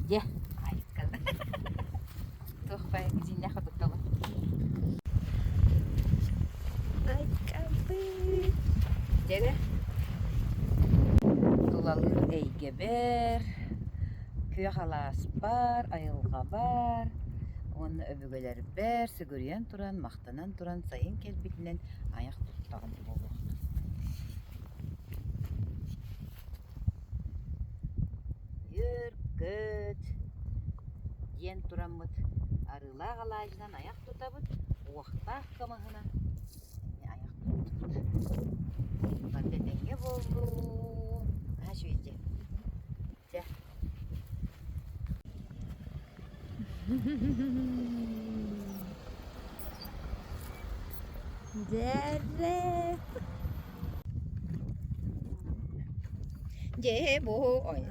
Дьэ, туох бай дьиҥнээх хотукталар. Дьэ, тулалыыр эйгэбэр, күөх алааспар, айылҕабар уонна өбүгэлэрбэр сүгүрүйэн туран, махтанан туран сайын кэлбитинэн айах туттаҕым буолуохтун. Үөр-көт диэн тураммыт арыылаах алаадьынан айах тутабыт, уохтаах кымыһынан эмиэ айах туттубут. Барыта этэҥҥэ буоллун. Наһаа үчүгэй дьэ. Чэ. Дьэрэ. Дьэ бу ой.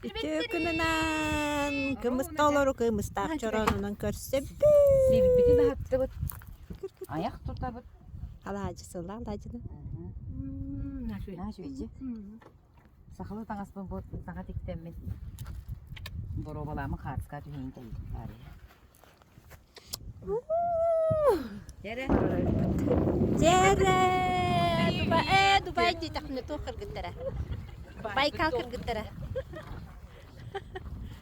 Үтүө күнүнэн кымыс толору кымыстаах чороонунан көрсөбүт. Сирбитин аһаттыбыт, айах тутабыт. Алаадьы сылла алаадьыны. Наһаа үчүгэй Сахалыы таҥаспын бу саҥа тиктэммин боруобалааммын хаартыскаҕа түһэйин кэллим таарыйа. Дьэрэ. Дьэрэ! Дубай, ээ, Дубай диэтэхпинэ туох кыргыттара? Байкал кыргыттара.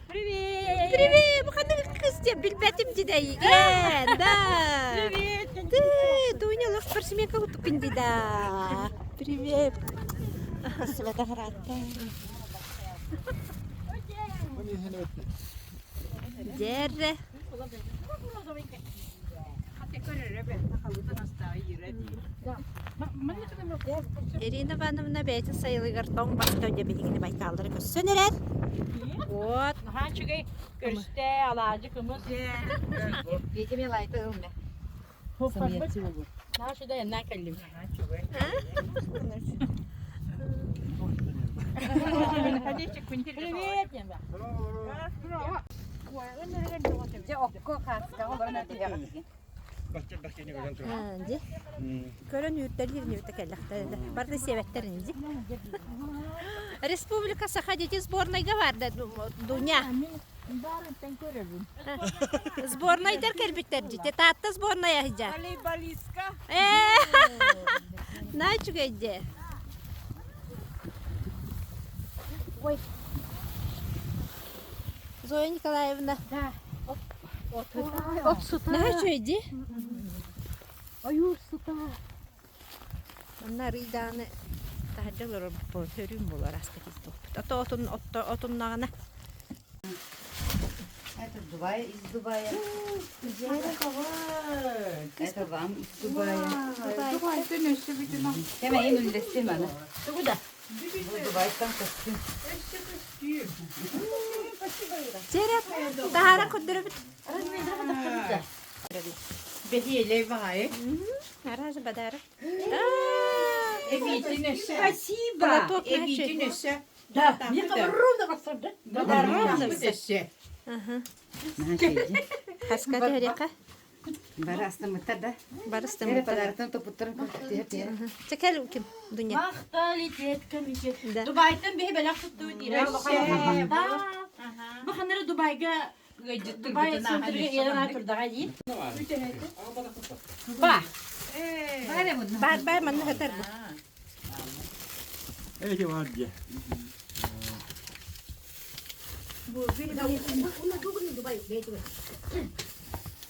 Привет! Привет! Бу ханнык кыз диэн билбэтим дии эйигин, да. Привет! Ты, Дуня, олох спортсменка кутуккун дии да. Привет! Спасибо, ыраатта. Дьэрэ. Ирина Ивановна бэйэтин сайылыгар тоҥ барда дьэ биһигини Байкаллары көрсөн эрэр. Вот. Наһаа үчүгэй көрүстэ, алаадьы кымыс. Петя Милайта ылме. Наһаа үчүгэй эннаа кэллим. Привет! Дьэ окко хаартыскаҕа олорон этиһэҕит. Дьэ. Көрөн үүрдэлиир нүөтэ кэллэхтэрэ. Барыта сиэбэттэр ини. Республика Саха дети сборнайга бар да Дуня. Барыттан көрөбүн. Сборнайдар кэлбиттэр дьите. Таатта сборная сылдьар. Волейболистка. Ээ, Наһаа үчүгэй дии. Ой. Зоя Николаевна. Да. От сута. Наһаа үчүгэй дии. Ойуур сута. Манна арыый даҕаны таһырдьа олорорбут өрүүм буолар ааска тиийбиппит. Ото отун отто отуннаҕына. Это Дубай из Дубая. Это вам из Дубая. Дубайтан өссө бүтүн Кэмэйин үллэстим аны. Тугу да? Бу Дубайтан көстүм. Өссө көстүүм. Чэрэ, таһаара көрдөрөбүт. Бэһиэлэй баҕайы. Араас бадара. Эбиитин өссө. Спасибо. Платок Эбиитин өссө. Да, мне ровно бассарды. Ровно өссө. Хаска түһэриэххэ. Бары астыммыттар да? Бары Эре астыммыттар. подароктан туппуттарын түһэ түһэ. Чэ кэл ким Дуня. Махтал итет комитет. Да. Дубайтан биһи бэлэх туттубут Ира Бу ханнары Дубайга Дубай центрга иэрэн турдаҕа дии. Ба. Бар бар манна хатар бу. Эти var diye.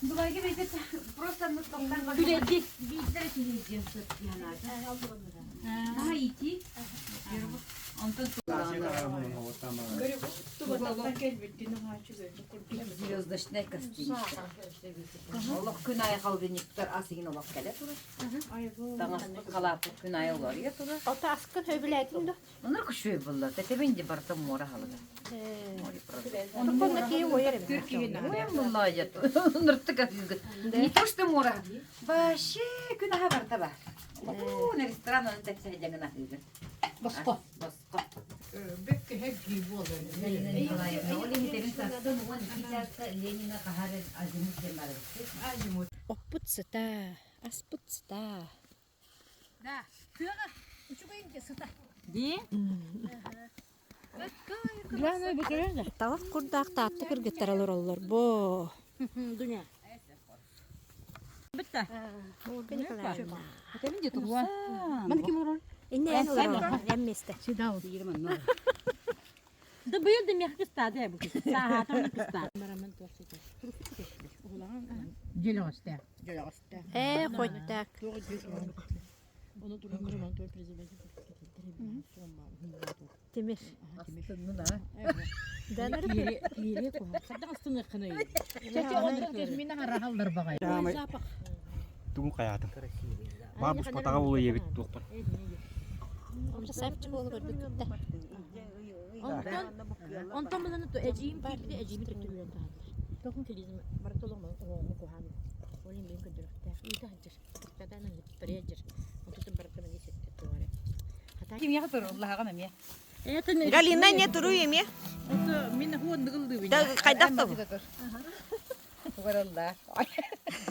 Дубайга бэйбит просто тоқтан Күлэдди. биирдэр киһи Аа ити. Онтон звездочная гостиница. Олох күн айы холодильниктар ас иһин олох кэлэ турар. Таҥаспыт халааппыт күн айы уларыйа турар. Ото аскын хөбүлээтиҥ да? Онор күшүй булла. Тэтебин де барта муора халыга. Онно киһи уойар эбит. Не то что муора. Вообще күн аха барта бар. Уу, ресторан onun тепсэһэдьэҥин аһыыгын. Босхо. Босхо. Галина Николаевна, ол иһитэбин сарсын 12 часка Ленина хаһар азимут диэн барабыт. Оппут сыта, аспыт сыта. Да, тыаҕа үчүгэй сыта. Дии? Талах курдаах Таатта кыргыттара олороллор боо. Дуня. Ольга Николаевна. Ман ким олорор? Инне эн олорор, эн миэстэ. Да быйыл да миэхэ кыстаады бу сааһаатар кыстаады. Дьөлөҕөстөөх. Ээ, хоть так. Тимир. Тугун хайаатым. Баар буспатаҕа буолуо ийэбит туохпар. Красавчик буола көрбүккүт да. Онтон булан эдьиийим киирбитэ эдьиийим төттүлүрэн таһаллар. Телевизор барыта олоҕун оҕоҕо куһаан. Ол иһин билин көрдөрүөхтээх. Ыыта сылдьар. Кытаанан ыыттарыа дьир. Онтон барыта маны сетте туора. Кимиэхэ туруллаһаҕын эмиэ? Галина не туруй эмиэ. Мин хуонныгыллыыбын. Да хайдах да Тугараллаа.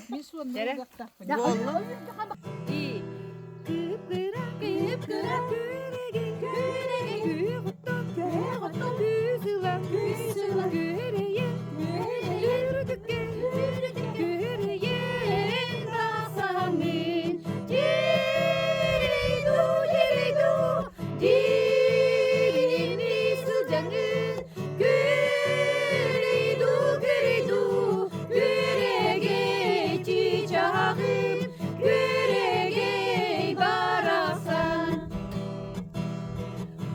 Мин суонныгыллахтаахпын. Буолла. Кыып-кыра, кыып-кыра, күөрэгэй, күөрэгэй, күөх оттон, күөх оттон, күүс ылан, күүс ылан, күөрэйэн, күөрэйэн, үрдүккэ, үрдүккэ, күөрэйэн тахсан мин. Дьиэрэй-дуу, дьиэрэй-дуу, дириҥни сылдьаҥҥын, күөрэй-дуу, күөрэй-дуу, күөрэгэй чыычааҕым, күөрэгэй барахсан.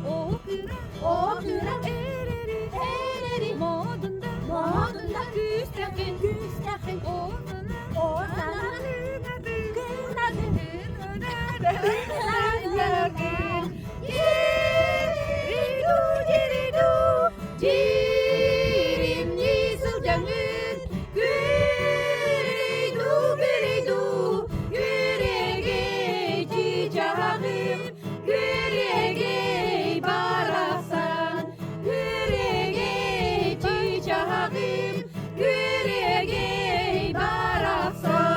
О кыра, о кыра, эрэри, эрэри, модунда, модунда, күүстэхин, күүстэхин, оонуна, оонуна, кынады, кынады, Дьириду, дьириду, дьиримни сылдьаҥын, күрейду, күрейду, күрэгэй чыычааҕым, күрэгэй барахсан, күрэгэй чыычааҕым, күрэгэй барахсан.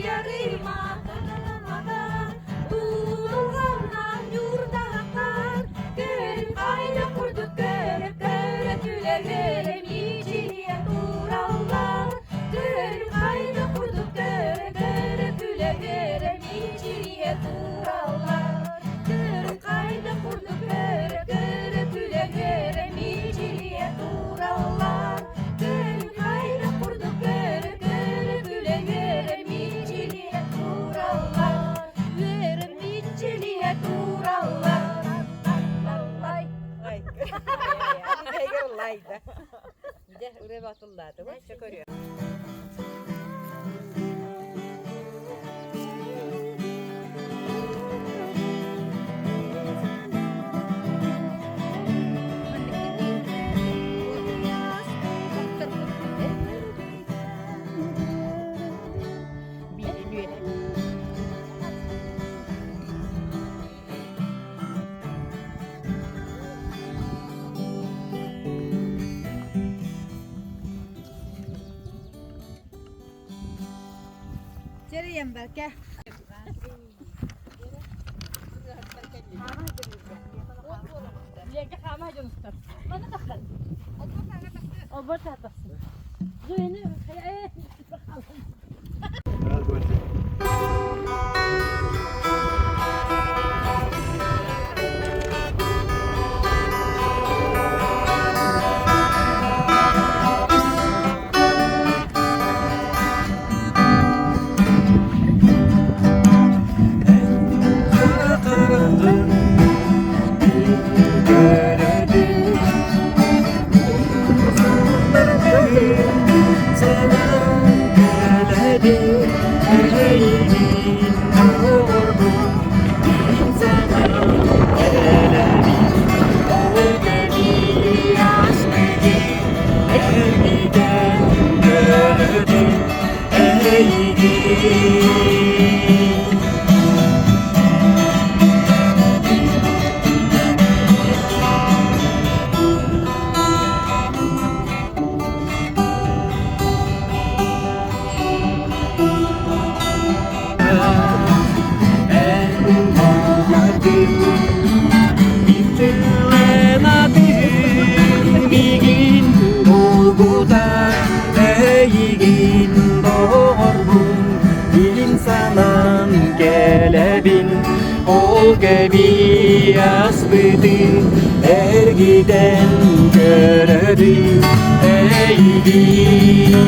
Туйарыма Туулганнан ньуурдаахтар Көр хайда курдук көрө көрө күлэ-үөрэ мичилийэ тураллар Көр хайда курдук көрө көрө күлэ-үөрэ мичилийэ тураллар Көр хайда курдук көрө көрө күлэ-үөрэ мичилийэ тураллар Көр хайда курдук көрө көрө күлэ-үөрэ мичилийэ тураллар Үөрэ мичилийэ тураллар Лай. Лай да. Дьэ, ырыа батыллааты. Чэ көрүө. Чэрийэн бэркэ. Леге хаама дьонустар. Маны таххан. Обор тахсın. Зуйны Кэлэбин ол кэби аспытын эргитэн көрөбүн эйигин.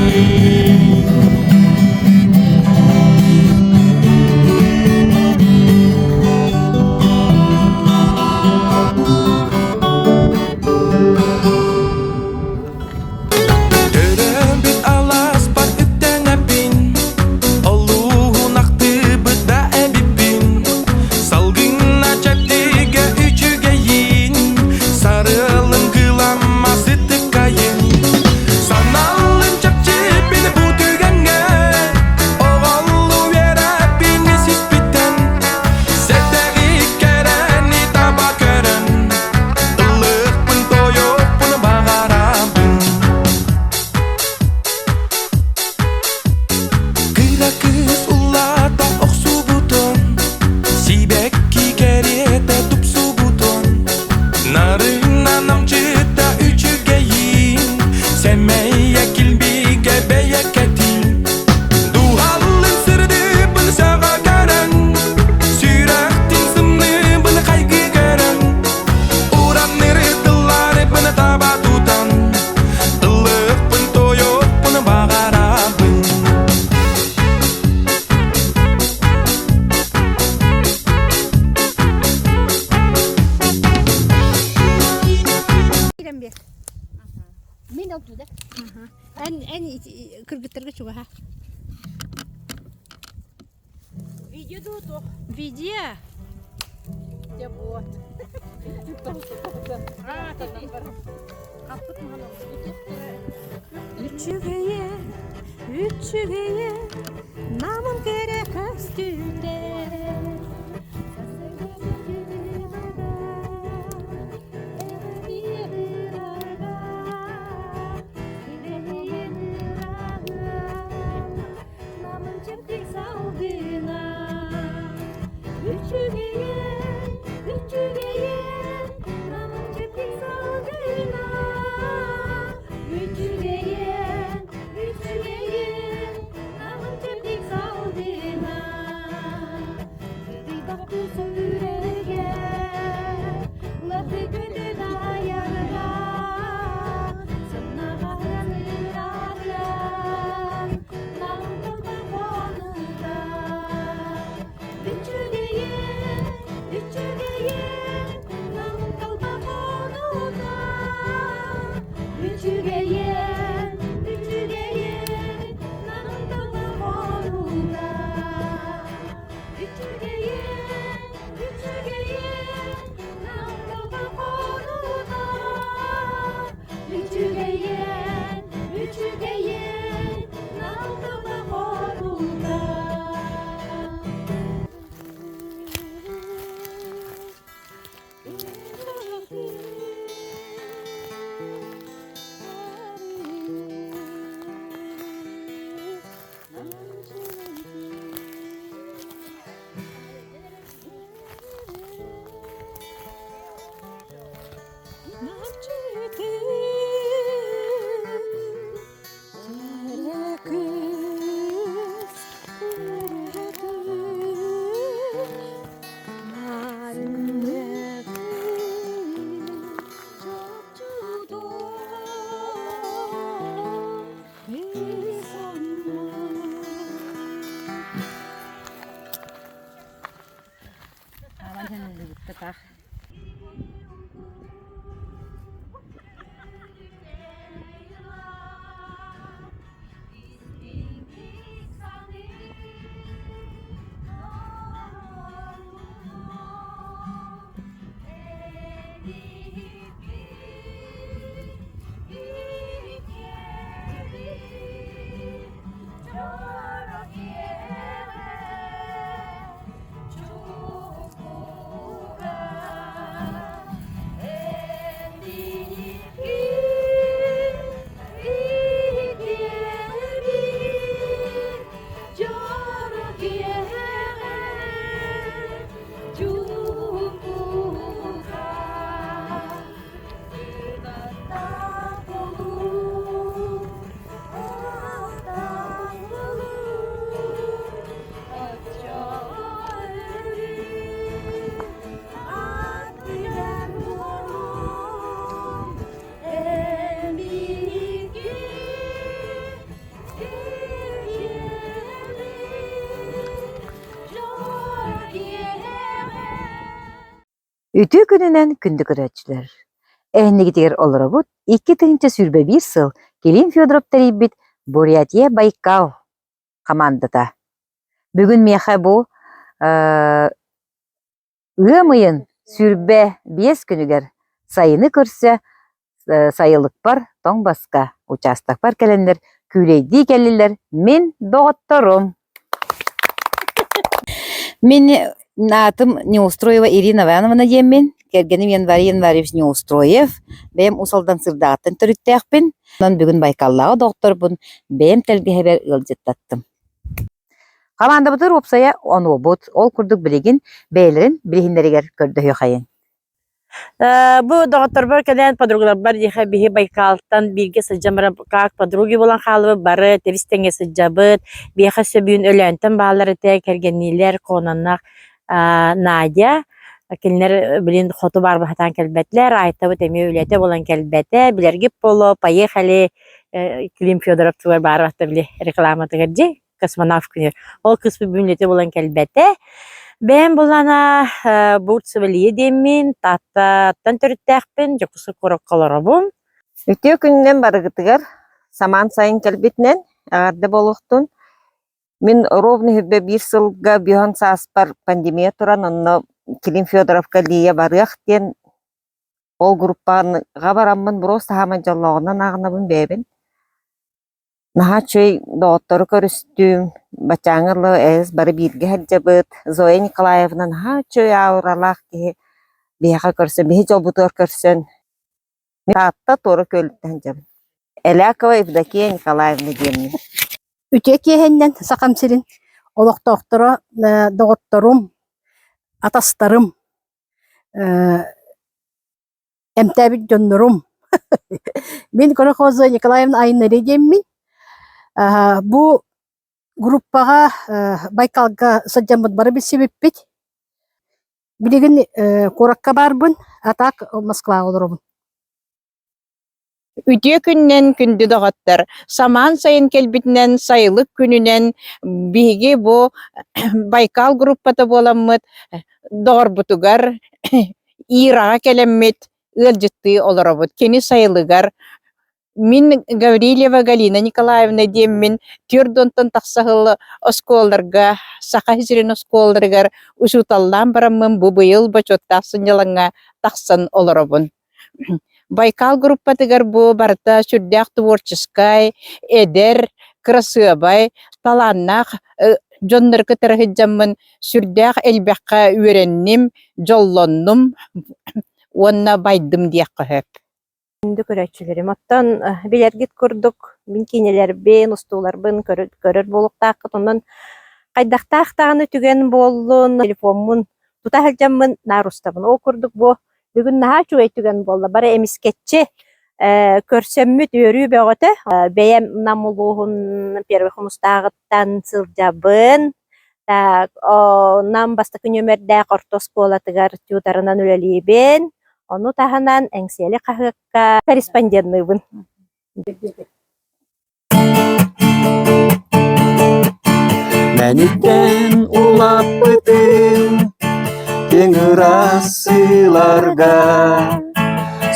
Төрөөбүт алааспар үктэнэбин, Олуһун ахтыбыт да эбиппин. Салгынна чэбдигэ үчүгэйин, Сарыалын кыламма сытыккайын. Саналын чэпчиппин бу түгэҥҥэ, Оҕолу үөрэппин сиспиттэн, Сэттэҕи кэрэни таба көрөн, Ыллыкпын тойоппун баҕарабын. Кыра кыыс улаата охсубутун, Сибэкки кэриэтэ тупсубутун, Нарыҥна намчыта үчүгэйин, Сэмэйэ килбигэ бэйэкэтин. Дууһалын сырдыыбын саҕа көрөн, Сүрэхтин сымныыбын хайгыы көрөн, Уранныры тылларыбын таба тутан, Ыллыкпын тойоппун баҕарабын. Кирен бер. Мен оттуда. Эн эн кыргыттарга чугаһа. Видео дуо Видео. Дьэ вот. Үчүгэйэ, үчүгэйэ, намын кэрэ көстүүтэ. Намын салгына Үчүгэйин, үчүгэйин, намын чэбдик салгына Үчүгэйин, үчүгэйин, намын чэбдик салгына Сытыйдахпын сүүрэргэ, латы күнүн айарга, сымнаҕаһын ыраатыан, намын тылба хонуга. Үчүгэйин, үчүгэйин, намын тылба хонуга. Үчүгэйин, үчүгэйин, намын тылба хонуга. Үчүгэйин, үчүгэйин, намталба хонуута. Үчүгэйин, үчүгэйин, намталба хонуута. Үтүө күнүнэн күндү көрөөччүлэр! Эһиннигитигэр олоробут 2021 сыл Килим Федоров тэрийбит Бурятия Байкал хамаандата. Бүгүн миэхэ бу ыам ыйын 25 күнүгэр сайыны көрсө сайылыкпар тоҥ баска учаастакпар кэлэннэр күүлэйдии кэллилэр мин доҕотторум. Мин аатым Неустроева Ирина Ивановна диэммин, кэргэним Январь Январьевич Неустроев, бэйэм Уус Алдан Сырдааҕыттан төрүттээхпин. Онон бүгүн Байкаллааҕы доҕотторбун бэйэм тэлгэһэбэр ыалдьыттаттым. Хамаандабытыгар уопсайа онуобут, ол курдук билигин бэйэлэрин билиһиннэригэр көрдөһүөххэйиҥ. Бу доҕотторбор кэлэн подругаларбар диэхэ биһи Байкалтан бииргэ сылдьан баран как подруги буолан хаалыбыт бары тэбис тэҥҥэ сылдьабыт. Биэхэ сөбүүн Өлөөнтөн бааллар этэ кэргэнниилэр Кононнах Надя кинилэр блин хоту баар сатаан кэлбэтилэр Айтабыт эмиэ үлэтэ буолан кэлбэтэ билэргит буолуо поехали Клим Федоров тугар баар били рекламатыгар дьи космонавт күнүгэр. Ол кыыспыт бүгүн булан кэлбэтэ. Бэйэм булана Бурцева Лия диэммин, Тааттаттан төрүттээхпин, Дьокуускай куоракка олоробун. Үтүө күнүнэн барыгытыгар самаан сайын кэлбитинэн эҕэрдэ буолуохтун. Мин ровно хүббэ биир сылга бүһөн сааспар пандемия туран, онно Клим Федоровка Лия барыах диэн ол группаҕа бараммын боруос таһаамай дьоллооҕунан ааҕынабын бэйэбин. Наһаа үчүгэй доҕоттору көрүстүм, баччааҥҥа дылы эс бары бииргэ сылдьабыт, Зоя Николаевна наһаа үчүгэй ауралаах киһи биһиэхэ көрсөн, биһи дьолбутугар көрсөн Таатта туора күөлүттэн сылдьабын. Элякова Евдокия Николаевна диэммин. Үтүө киэһэннэн Сахам сирин. олохтоохторо, доҕотторум, атастарым, эмтээбит дьоннорум. Мин Корохозова Николаевна Айнари диэммин. Бу группаҕа Байкалга сылдьаммыт бары билсибиппит. Билигин куоракка баарбын, а так Москваҕа олоробун. Үтүө күнүнэн күндү доҕоттор! Самаан сайын кэлбитинэн, сайылык күнүнэн биһиги бу Байкал группата буоламмыт доҕорбутугар Ираҕа кэлэммит ыалдьыттыы олоробут. Кини сайылыгар Мин Гаврильева Галина Николаевна диэммин 40-тан тахса сыл оскуолаларга, Саха сирин оскуолаларыгар учууталлаан бараммын бу быйыл бочуоттаах сынньалаҥҥа тахсан олоробун. Байкал группатыгар бу барыта сүрдээх творческай, эдэр, кырасыабай, талааннаах дьоннору кытары сылдьаммын сүрдээх элбэххэ үөрэнним, дьоллоннум уонна байдым диэххэ сөп. Күндү көрөөччүлэрим, оттон билэргит курдук мин киинэлэрбин, устууларбын көрөр буолуохтааххыт. Онон хайдахтаах даҕаны түгэн буоллун, телефоммун тута сылдьаммын наар устабын. Ол курдук бу бүгүн наһаа үчүгэй түгэн буолла. Бары эмискэччи көрсөммүт үөрүү бөҕөтө. Бэйэм Нам улууһун Первый Хомустааҕыттан сылдьабын. Так, Нам бастакы нүөмэрдээх орто оскуолатыгар тьюторынан үлэлиибин. Ону таһынан Эҥсиэли хаһыакка корреспонденныыбын. Мэниттэн улаппытым киэҥ ыраас сыыларга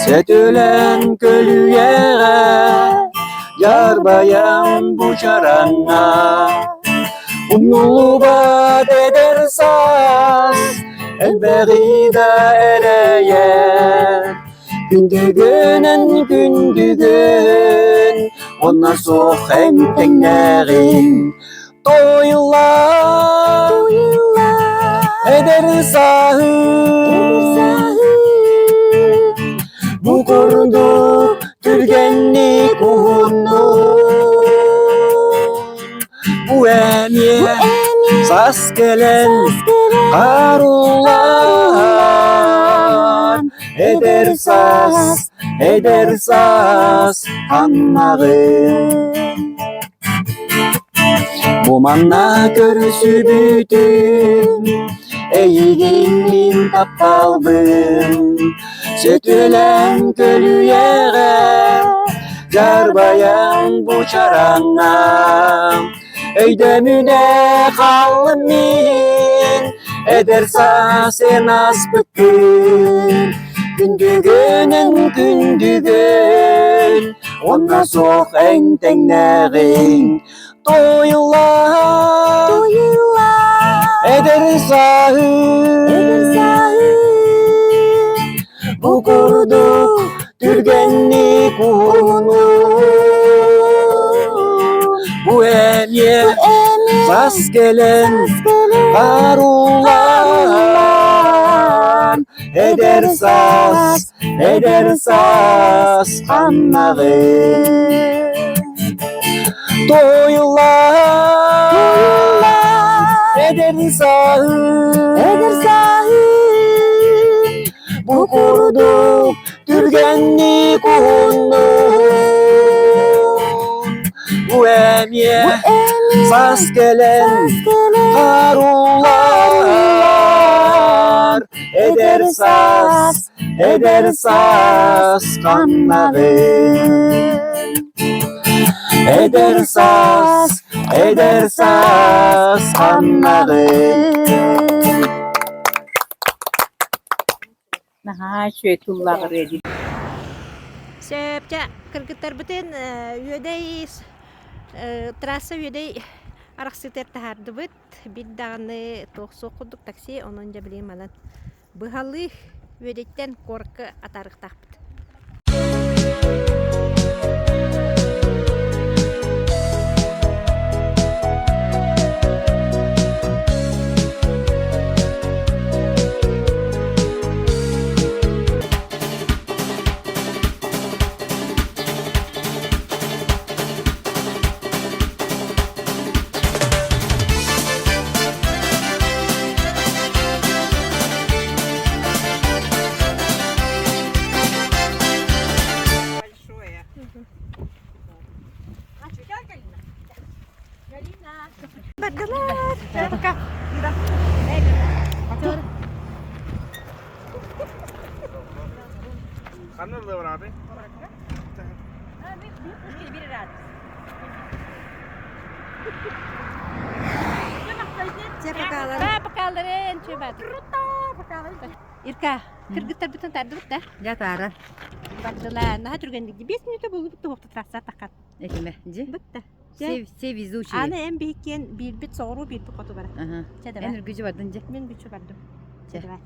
Сөтүөлэн көлүйэҕэ дьарбайан бу чараҥҥа Умнуллубат эдэр саас элбэҕи да эрэйэр Күндүгүнэн күндүгүн, уонна суох эн тэҥнээҕиҥ. Туйла, эдэр сааһым, бу курдук түргэнник уһуннун. Бу эмиэ саас кэлэн харуллан Эдэр саас, эдэр саас ханнаҕын Бу манна көрүсүбүтүм эйигин мин тапталбын Сөтүөлээн көлүйэҕэ дьарбайан бу чараҥҥа Өйдөмүнэ хааллым мин эдэр саас эн ааспыккын Күндүгүнэн күндүгүн уонна суох эн тэҥнээҕиҥ Туйла эдэр сааһым Бу курдук түргэнник уһунуу Бу эмиэ саас кэлэн харуллан Эдэр саас, эдэр саас ханнаҕын Туйла эдэр сааһым Бу курдук түргэнник уһуннун Бу эмиэ саас кэлэн харуллар Эдэр саас, эдэр саас ханнаҕын Эдэр саас, эдэр саас ханнаҕын Наһаа үчүгэй тыллаах ырыа дии. Сөп, дьэ, кыргыттарбытын Үөдэй трасса Үөдэй арахсыытыгар таһаардыбыт. Биир даҕаны туох суох курдук такси, онон дьэ билигин манан быһалыы Үөдэйтэн куоракка атаарыахтаахпыт. Ирка, кыргыттарбытын тардыбыт да? Дьэ таара. Бардылар. Наһаа түргэнник. 5 минута буолбут туһуохта трасса тахат. Этиме. Дьи. Бытта. Все, все везучие. Аны эн биһиккиэн биирбит соҕуруу биирбит хоту бара. Ага. Чэ Эн давай. үргүчү бардын дьэ. Мин бүчү бардым. Чэ. Давай.